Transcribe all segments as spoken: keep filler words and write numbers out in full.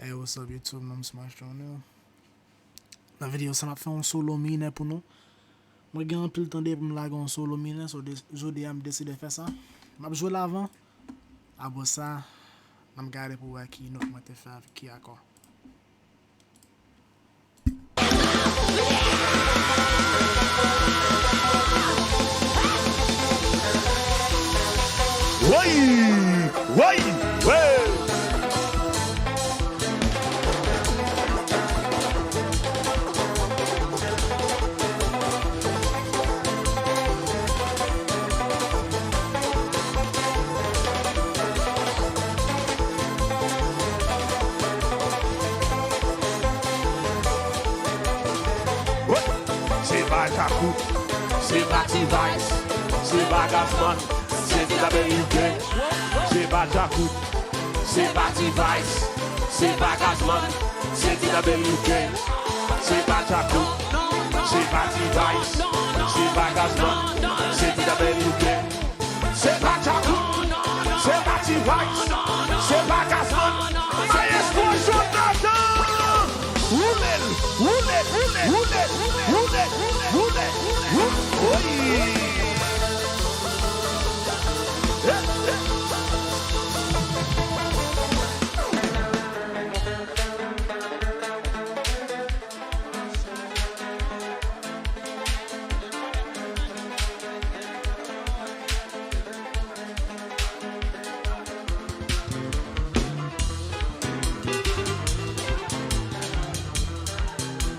Hey, what's up YouTube? Non m se Maestro Neil. Nan videyo sa m ap fè yon solo minè pou nou. Mwen gen anpil tan depi m lage yon solo minè, so de- jodi a m deside fè sa. M ap jwe l avan. Apre sa, n ap gade pou wè ki not mwen te fè avèk ki akò. Woy! Woy! Woy! Se pa Djakout, se pa T-Vice, se pa Gazzman, se T W K. Se pa Djakout, se pa T-Vice, se pa Gazzman, se T W K. Se pa Djakout, se pa T-Vice, se pa Gazzman, se T W K. Se pa Djakout, se pa T-Vice, se pa Gazzman, se Espo Jonathan! Woule l, woule l, woule l, woule l, woule l, woule l, woule l, woule l. Woy!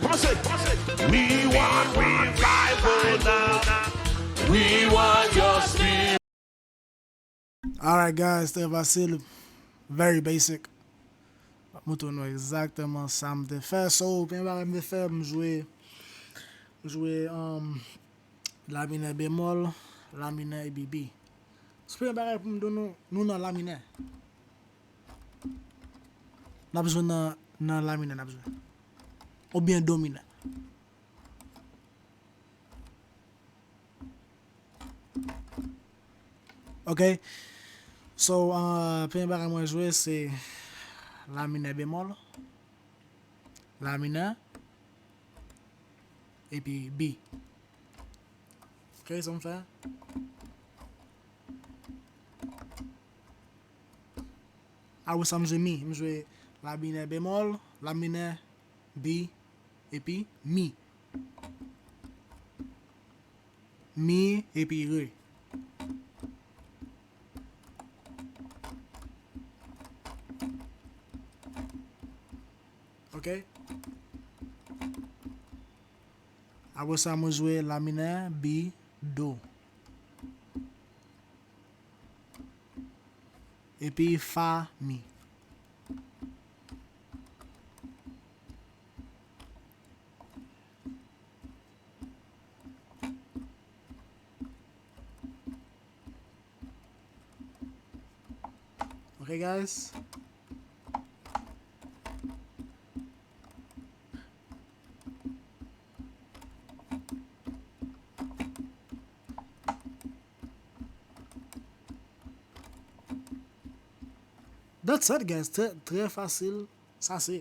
Kòmanse! We want revival now. We want your spirit. Alright guys, trè fasil. Very basic. M ap montre nou egzakteman sa m te fè. So, premye bagay m te fè, m jwe, m jwe um, la minè bemòl, la minè epi B. So, premye bagay pou m di nou, nou nan la minè. N ap jwe nan, nan la minè, n ap jwe. Oubyen do minè. Ok. So, uh, premye bagay mwen jwe se la minè bemòl, la minè, epi B. Ok, sa m fè. Apre sa, m jwe mi. M jwe la minè bemòl, la minè, B, epi mi. Mi epi re. Ok. Apre sa, mwen jwe la minè, B, do. Epi fa, mi. Ok, guys. That's it, guys. Trè, trè fasil. Sa se.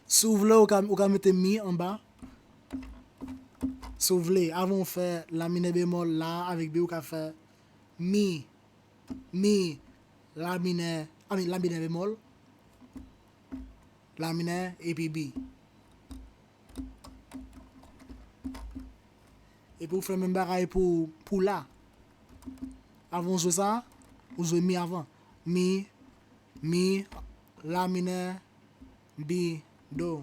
Si w vle, ou ka, ou ka mete mi anba. Si w vle, avan w fè la minè bemòl la avèk B, ou ka fè mi, mi, la minè, I mean, la minè bemòl, la minè, epi B. Epi ou fè menm bagay pou, pou la. Avan w jwe sa, ou jwe mi avan. Mi, mi, la minè, B, do.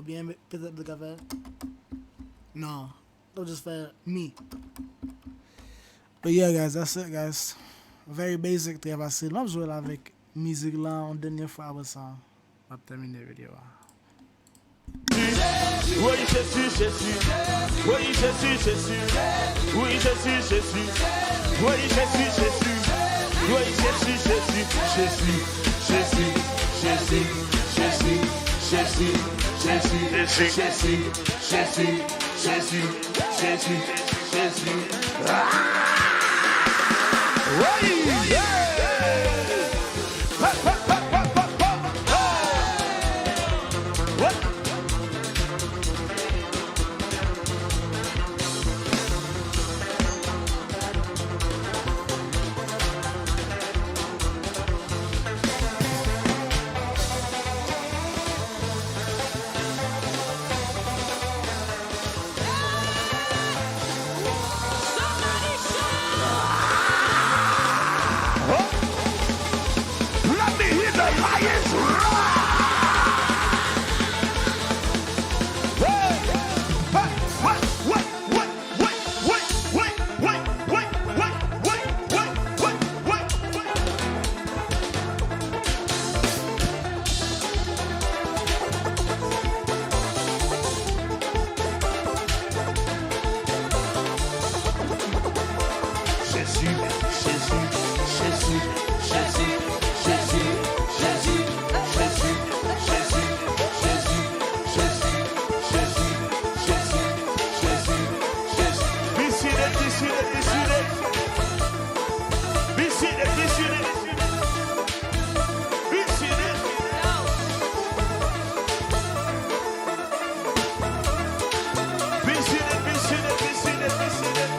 Byen, petèt nou ka fè. Non. Nou just fè mi. But yeah, guys, that's it, guys. Very basic, trè fasil. M ap jwe l avèk mizik la yon dènye fwa, apre sa, m ap tèmine videyo a. Woy Jezi, Jezi. Woy Jezi, Jezi. Woy Jezi, Jezi. Woy Jezi, Jezi. Woy Jezi, Jezi. Jezi, Jezi, Jezi. Jezi, Jezi, Jezi. Jezi, Jezi, Jezi, Jezi. Ah! Woy! Yeah! Let me hear the lions roar! Hey! Hey! Hey! Hey! Jezi, Jezi, Jezi, Jezi, Jezi. Jezi, Jezi, Jezi. Be seated, be seated, be seated. Be seated, be seated. Be seated. Be seated, be seated, be seated, be seated.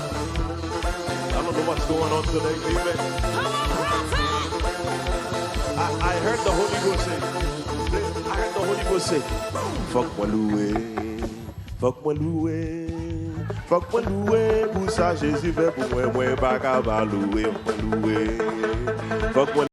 I don't know what's going on today, amen. I, I heard the Holy Ghost say, I heard the Holy Ghost say, fòk mwen louwe, fòk mwen louwe, fòk mwen louwe pou sa Jezi fè pou mwen, mwen pa ka pa louwe, mwen louwe, fòk mwen